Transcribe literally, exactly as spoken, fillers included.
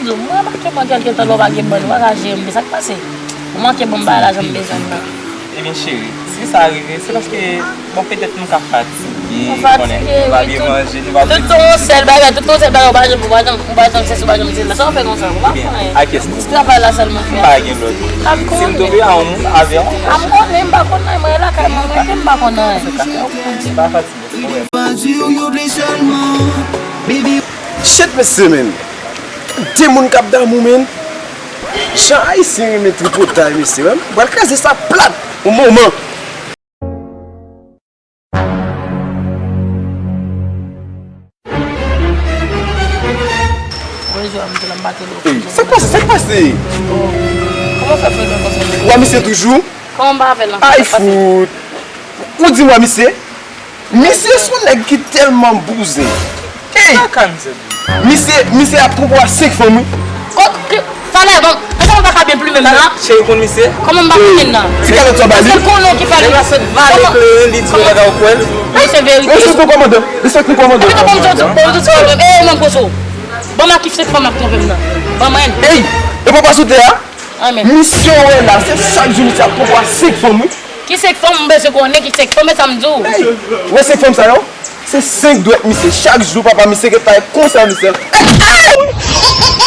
Mwen manke ban kèlke tan lè w pa gen ban, ou pa ka jere m, men sa k pase? Ou manke ban m bagay lajan m bezwen nan. Ebyen cheri, si sa rive, se paske, bon, petèt m ka fatige, ou konnen, nou pa byen manje, nou pa byen... Tout yon sèl bagay, tout yon sèl bagay, ou pa janm, ou pa janm, ou pa janm sèse, ou pa janm di la. Sa w fè konsa, ou pa fè anyen. Ebyen, a kiyès m dwe? Ti travay la sèlman fè. M pa gen lòt. Si m tonbe a yon moun, avè yon... A m konnen, m pa konn anyen, mwen lakay mwen, mwen, m pa konn anyen. M pa fatige. Shit, mesye, men. De moun k ap damou, men. Jan Ayisyen renmen tripotay, mesye, men. M pral kraze sa plat, yon moman. Ey, sa k pase, sa k pase? Kòman w fè fè konsa? Ou wè misye toujou? Kòman m pa avè l ankò? Ay, fout! Ou di m wè misye? Misye se yon nèg ki tèlman bouzen. Ey! Misye, misye ap twonpe w a senk fanm, wi. Kot, ki, talè, bon, antan m pa ka byen plimen m nan. Cheri, ou konn misye? Kòman m pa konnen l nan? Ti kalòt sa w ba li? Paske l konnen w ki fè li. Nèg la sot vale kleren, li di w pa ka kwè l. Wi, se verite. Ou sot yon kòmandan. Li sot yon kòmandan. Ou te konn jodi, ou te konn jodi, e, mwen pozo. Bon, ma ki senk fanm ap twonpe m nan. Bon, mwen. Ey! E papa sou tè a? Amen. Misye w wè la, se chak jou misye ap twonpe w a senk fanm, wi. Ki senk fanm, m bezwen konnen ki senk fanm, e sa m di w. Ey, ou wè senk fanm sa yo? Se senk dwèt misye. Chak jou, papa, misye ret pale konsa, misye. Ey!